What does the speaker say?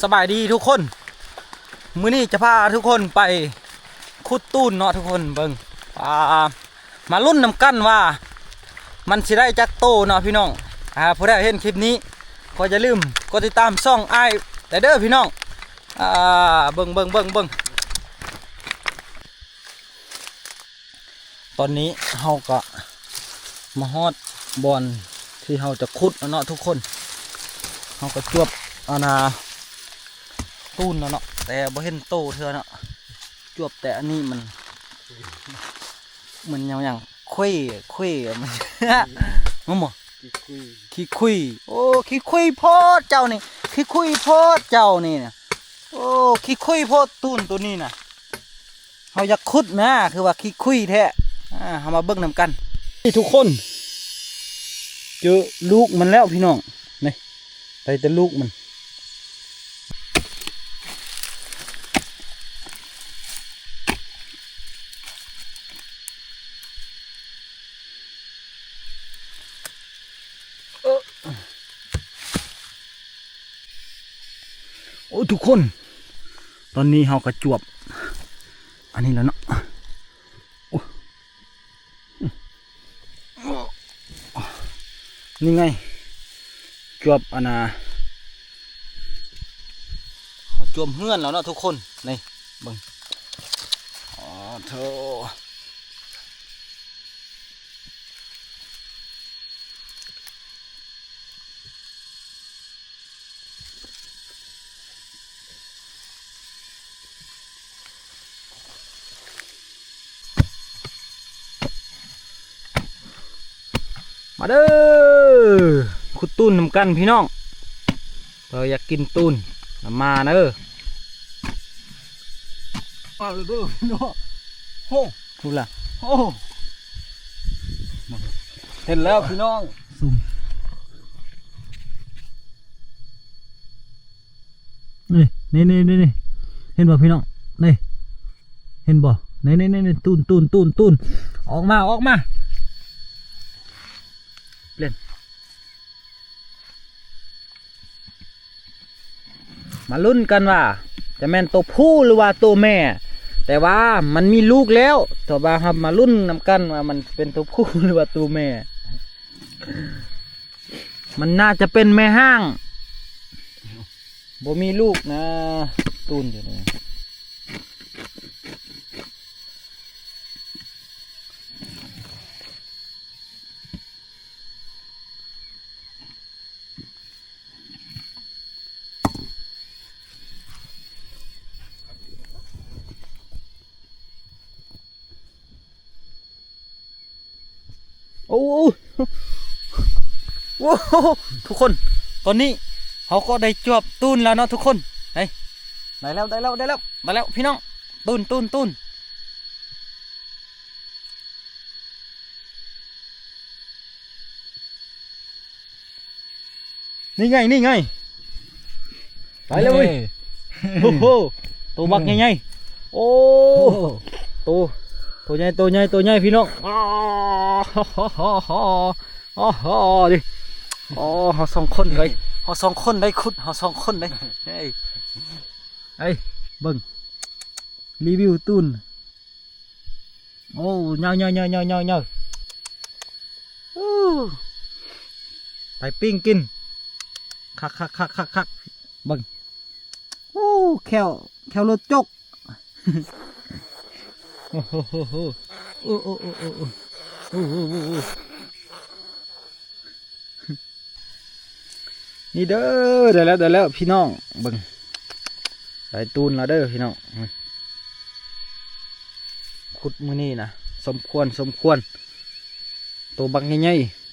ສະບາຍດີທຸກຄົນ, ມື້ນີ້ຈະພາທຸກຄົນໄປຂຸດຕູນເນາະທຸກຄົນ. ເບິ່ງ ອ່າ ມາລຸ້ນນຳກັນວ່າມັນຊິໄດ້ຈັກໂຕເນາະພີ່ນ້ອງ. ອ່າ ຜູ້ໃດເຫັນຄລິບນີ້ກໍຢ່າລືມກົດຕິດຕາມຊ່ອງອ້າຍໄດ້ເດີພີ່ນ້ອງ. ອ່າ ເບິ່ງ ເບິ່ງ ເບິ່ງ ເບິ່ງ. ຕອນນີ້ເຮົາກະມາຮອດບ່ອນທີ່ເຮົາຈະຂຸດແລ້ວເນາະທຸກຄົນ. ເຮົາກະຈວບ ອັນນ່າ ຕູນແລ້ວເນາະ ແຕ່ບໍ່ເຫັນໂຕເທື່ອເນາະ. ຈວບແຕ່ອັນນີ້ມັນ ມັນຫຍັງ ຫຍັງ ເຄວ ເຄວ ມັນ ມັນບໍ່ ຂີ້ຄຸຍ ໂອ້ ຂີ້ຄຸຍໂພດເຈົ້ານີ້ ຂີ້ຄຸຍໂພດເຈົ້ານີ້ນະ. ໂອ້ ຂີ້ຄຸຍໂພດ ຕູນໂຕນີ້ນະ. ເຮົາຢາກຂຸດນະ ຄືວ່າຂີ້ຄຸຍແທ້. ອ່າ ເຮົາມາເບິ່ງນຳກັນ. ນີ້ທຸກຄົນ ເຈີລູກມັນແລ້ວພີ່ນ້ອງ. ນີ້ ໄດ້ແຕ່ລູກມັນ. ໂອ້ ທຸກຄົນ ຕອນນີ້ເຮົາກະຈວບອັນນີ້ແລ້ວເນາະ. ໂອ້ ນີ້ໄງ ຈວບ ອັນນ່າ ເຮົາຈວບເຮືອນແລ້ວເນາະທຸກຄົນ. ນີ້ເບິ່ງ ໂອ້ໂທ. ມາເດີ ຂຸດຕູນນຳກັນພີ່ນ້ອງ. ເອີ ຢາກກິນຕູນ ມາເດີ ມາເດີພີ່ນ້ອງ. ໂຫ ພຸ້ນລະ ໂອ້ ເຫັນແລ້ວພີ່ນ້ອງ. ຊູມ ນີ້ ນີ້ ນີ້ ນີ້ ເຫັນບໍ່ພີ່ນ້ອງ? ນີ້ ເຫັນບໍ່? ນີ້ ນີ້ ນີ້ ຕູນ ຕູນ ຕູນ ຕູນ ອອກມາ ອອກມາ ເຫຼັ້ນ. ມາລຸ້ນກັນວ່າຈະແມ່ນໂຕຜູ້ ຫຼືວ່າໂຕແມ່, ແຕ່ວ່າມັນມີລູກແລ້ວ. ແຕ່ວ່າເຮົາມາລຸ້ນນຳກັນວ່າມັນເປັນໂຕຜູ້ ຫຼືວ່າໂຕແມ່. ມັນໜ້າຈະເປັນແມ່ຮ້າງ ບໍ່ມີລູກນະ ຕູນຢູ່ນີ້. ໂອ້ ໂອ້ ທຸກຄົນ ຕອນນີ້ເຮົາກໍໄດ້ຈວບຕູນແລ້ວເນາະທຸກຄົນ. ໄດ້ ໄດ້ແລ້ວ ໄດ້ແລ້ວ ໄດ້ແລ້ວ ໄດ້ແລ້ວພີ່ນ້ອງ. ຕູນ ຕູນ ຕູນ. ນີ້ໄງ ນີ້ໄງ ໄປເລີຍເວີ້ຍ. ເອີ ໂອ້ໂຫ ໂຕບັກໃຫຍ່ໆ. ໂອ້ ໂອ້ ໂຕ ໂຕໃຫຍ່ ໂຕໃຫຍ່ ໂຕໃຫຍ່ພີ່ນ້ອງ. ອໍ ໂອ້ໂຫ ອໍ ເຮົາສອງຄົນເລີຍ ເຮົາສອງຄົນໄດ້ຂຸດ ເຮົາສອງຄົນໄດ້. ເອີຍ ເອີຍ ເບິ່ງ ຣີວິວຕູນ. ໂອ້ ຍາວໆໆໆໆ ໄປປີ້ງກິນ ຄັກໆໆໆໆ. ເບິ່ງ ໂອ້ ແຂ້ວ ແຂ້ວລົດຈົກ. ໂອ້ໂຫ ໂອ້ໂຫ ໂອ້ໂຫ ໂອ້ໂຫ ໂອ້ໂຫ ໂອ້ໂຫ ໂອ້ໂຫ. ນີ້ເດີ ໄດ້ແລ້ວ ໄດ້ແລ້ວພີ່ນ້ອງ. ເບິ່ງ ໄດ້ຕູນແລ້ວເດີພີ່ນ້ອງ. ຂຸດມື້ນີ້ນະ ສົມຄວນ ສົມຄວນ ໂຕບັກໃຫຍ່ໆ.